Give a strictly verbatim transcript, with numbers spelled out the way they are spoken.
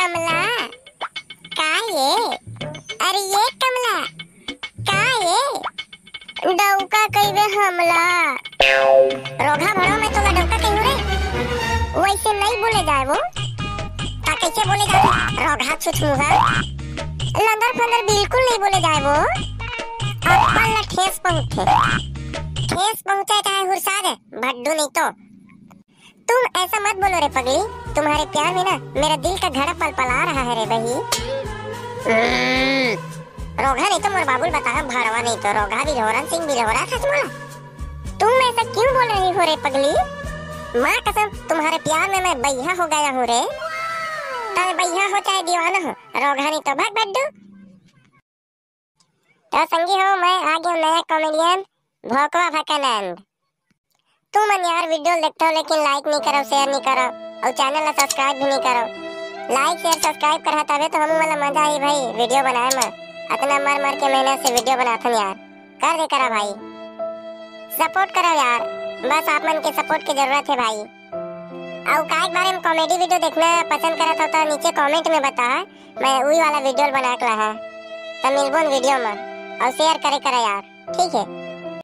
कमला, का ये? अरे ये कमला, का ये? डौका कहिबे हमला। रोगहा भड़वा, मैं तोला डौका कहिहूं रे? वैसे नहीं बोले जाए वो। ता कैसे बोले जाए? रोगहा छुछमुहा। लंदर फंदर बिल्कुल नहीं बोले जाए वो। अपन ला ठेस पहुंचे। ठेस पहुंचे चाहे हुरसा दे, भड्डू नहीं तो। तुम ऐसा मत बोलो रे पगली, तुम्हारे प्यार में ना मेरा दिल का घड़ा पलपला रहा है रे बही। हम्म, रोगहा नहीं तो मोर बाबू ल बताहा, भड़वा नहीं तो रोगहा बिल्होरन सिंह बिल्होरा था तुम्हारा। तुम ऐसा क्यों बोल रही हो रे पगली? माँ कसम, तुम्हारे प्यार में मैं बइहा हो गया हूँ रे। चाहे बइहा हो चाहे दीवाना हो, रोगहा नहीं तो भाग भड्डू। तो संगी हो, मैं आ गया नया कॉमेडियन भोकवा भकनंद। तुमन यार वीडियो देखते हो लेकिन लाइक नहीं करो, शेयर नहीं करो और चैनल ला सब्सक्राइब भी नहीं करो। लाइक शेयर सब्सक्राइब करा तबे तो हमू वाला मजा आई भाई वीडियो बनाए में। इतना मर मर के मेहनत से वीडियो बनाथन यार, कर दे करा भाई, सपोर्ट करो यार, बस आप मन के सपोर्ट की जरूरत है भाई। और काय के बारे में कॉमेडी वीडियो देखना पसंद करत हो तो नीचे कमेंट में बता, मैं वही वाला वीडियो बना के लाहा। तो मिलबोन वीडियो में और शेयर करे करा यार, ठीक है।